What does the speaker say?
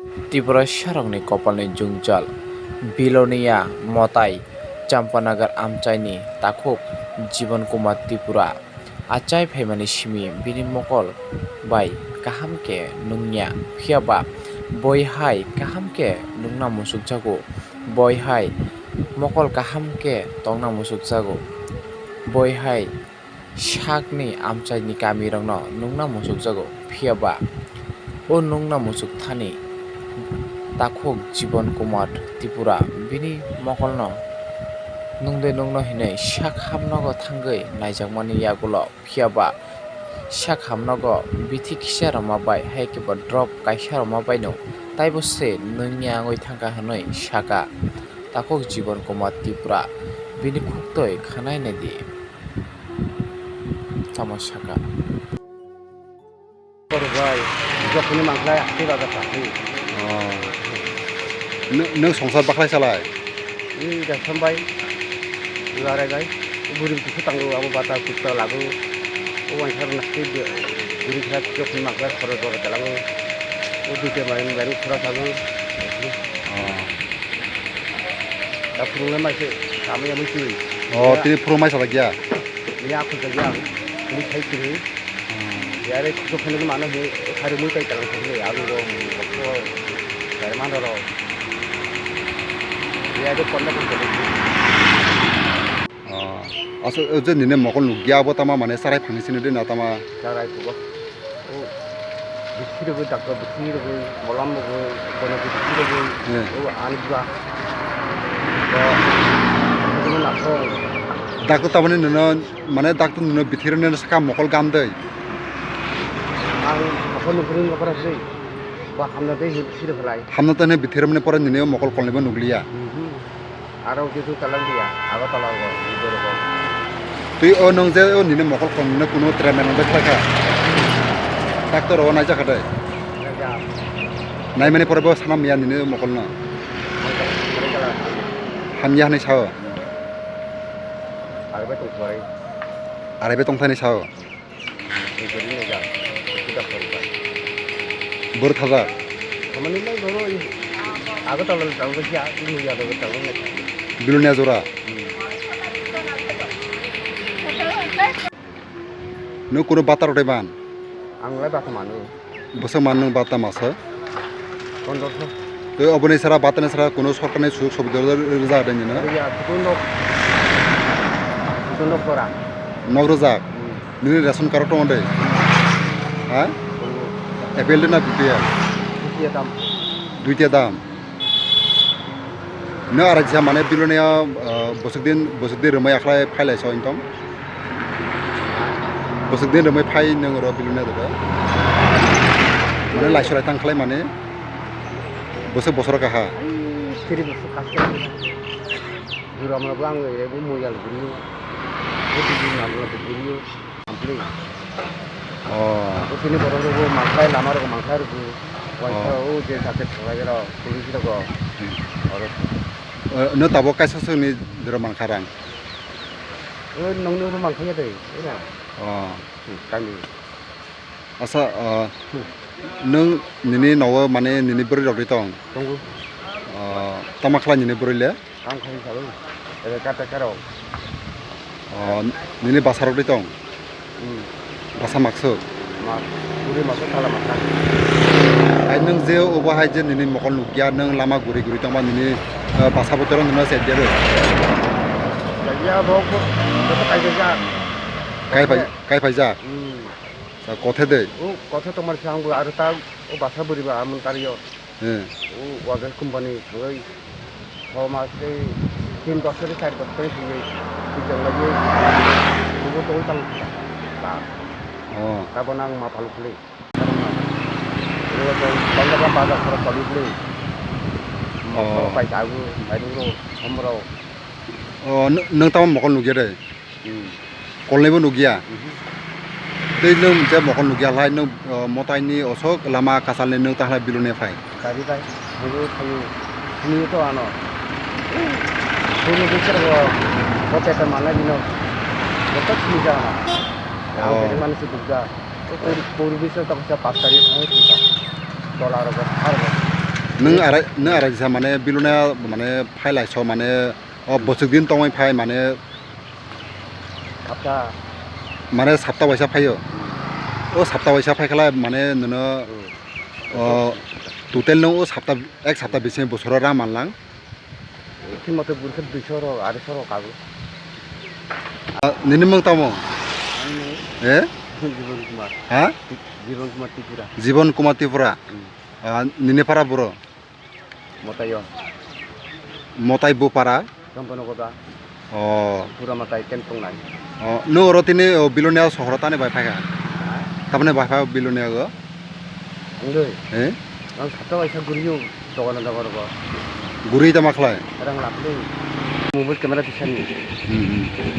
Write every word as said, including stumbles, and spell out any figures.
Tiprasarokni kopalni jwngjal, Bilonia Motai, Champanagar amchaini takhuk Jibon Kumar Tripura. Achai phaimani simi bini mokol bai kaham khe nungya, phiya ba boi hai kaham khe nungna musukjago, boi hai mokol kaham khe tongna musukjago, boi hai sakni amchaini kamirokno nungna musukjago, phiya ba o nungna musuk thani takhuk Jibon Kumar Tripura bini mokolno nungde nungno hinwi sak hamnogo thangwi naijakmani yagulo, phiya ba sak hamnogo bithi kisa rwma bai hai khe ba drop kaisa rwma baino taibo se nungya wngwi thangkha hwnwi saka takhuk Jibon Kumar Tripura bini khuktwi khwnai naidi. Tamo saka. Kor bai, jokhoni mangkhlai, hathai bazar chakri. Oh. Nw-, nwng songsar bakhlai salai? Ni da sambai, larai bai, gurib kisa tango, abo bata kutta lago. O wansar nakti, gurib kisa jokhoni mangkhlai, khorok bora talago. O dui te bai, bai, khorok sago. Oh. Da phurungnai mai se, kami yang mesti. Oh, tini phurung mai salak ya? Ni aku saja, ni khai kiri. Hmm. Yare kuchuk khani mano he, khari mui tai talang khani, alu ro, ko, dari mana ro. Yare konda ko. Oh. Asa, o je nini mokol nukya abo tama mane sarai phangni sini de na tama? Sarai tugo. O, bithi rogwi, doctor bithi rogwi, molam rogwi, bono bithi rogwi. Hmm. O, ani bua. Ko, ko na ko. Doctor tamani nono Mane doctor nino bithi rwna saka mokol gam dei. Ang mokol nuguri nokra dei. Ba hamna dei hi bithi rwkhlai. Hamna tane bithi rwmani pore nini o mokol kolnibo nugliya. Mhm. Aro jesu talang dia, aro talang go, ibo go. Twi o nung je o nini mokol kolnino kuno treatment nang khlai kha. Doctor o naijak kha dei. Naijak. Naimani pore bo sanam ya nini mokolno. Naijak, naijak. Hamya hinwi sao. Arbai tong thai. Arbai tong thani sao. Ni gari ni ga. Kita korba. Bor thajak. Kamani lai goro i. Agartala tang ko siya, ini ya lo tang ko. Bilonia jora. Hmm. Nung kuno bata rw tei ban? Ang lai bata manu. Bwswk man nung bata masa? Pondroso. Tei oboni sara batani sara kuno sorkarni sujog subida rwjak de nini? Rwya, kutung nok. Kutung nok pora. Nok rwjak? Hmm. Nini ration card tongo de? Ha? Tongo. A P L de na B P L? B P L dam. Duita dam. No arai jisa mane Bilonia, ah, bwswk din, bwswk din rwmai akhlai phailai so intong. Bwswk din rwmai phai nwng oro Bilonia dodo. Mane laisorai tang khlai mane bwswk bosor kaha. Ai, tiri bwswk kaha. Jura mala bo ang ebo moyal guriyo. Ebo biji mala bo guriyo. Ampli. Oh. Bo tini borok rok bo mangkhlai lama rok mangkhlai rok bo. Waisa Oh. O je jacket thalai rok, police rok bo. Hmm. Oro. Eh, no tabok kaisa songni dera mangkha rang. Eh, nongni oro mangkha ya dai, ina. Oh. Hmm, kami. Asa, eh, Hmm. Nung nini nogo mane nini bwrwi rok ri tong? Tongo. Eh, tama khlai nini bwrwi le? Kam khai sabo. Ere kata karo. Oh, nini basa rok ri tong? Hmm. Basa maksuk? Mak, puri maksuk kala maksuk. Hai nung je obo hai je nini mokol nukya, nung lama guri guri tongba nini, eh, basa botoro nungno se dero. Ya bo ko, ko kai ja. Kai pai, kai pai ja. Hmm. Sa kothe de. O kothe tomar se ang bo aro ta o basa buri ba amon kariyo. He. O waga company thangwi. Chho mas tei tin bosor, char bosor tei thangwi, thik tonglaiwi, nugo tongwi tang ta. Oh. Tabok nang ma phaluk khlwi. Nugo tong, tong jaga bazar khorok tongwi khlwi. Oh. Mokol pai jago, bai nungro, somro. Oh, nw-, nwng tamo mokol nukya de? Hmm. Kolnaibo nukya. Mhm. Tei nwng je mokol nukya halai nwng, uh, Motaini osok lama kasalni nwng tahalai Bilonia phai. Gari bai, bwrwi phaio. Siniyo to ano. Bwrwi bwsargo, bo petan manai bino. Joto sini jana. Ang Oh. Beri mani se dukja. O pur-, purbi se toksa pas tari thangwi thika. Tola rogo, har rogo. Nwng arai, nwng arai sa mane Bilonia mane phailai so mane o bwswk din tongwi phai mane Sapta. Mane sapta waisa phaio. O sapta waisa phaikhala mane nono Hmm. o total no o sapta ek sapta bisingo bosoro rang manlang. Khimate burkhe duiso rok, areso rok kago. Ah, nini mung tamo? Ani mung Eh? Jibon Kumar. Ha? Jibon Kumar Tripura. Jibon Kumar Tripura. Hmm. Ah, nini para buro? Motaio. Motai bupara? Jompano goda. Oh. Pura matai ken tongnai. Oh, no oro tini, oh, Bilonia sohoro tani bai phaikha. Ha? Tamni bai pha Bilonia go? Ang doi. Eh? Ang sato waisa guriyo dogan dogan rogo. Guri tama khlai? Rang lapli. Mobile camera tisani. Hmm, hmm.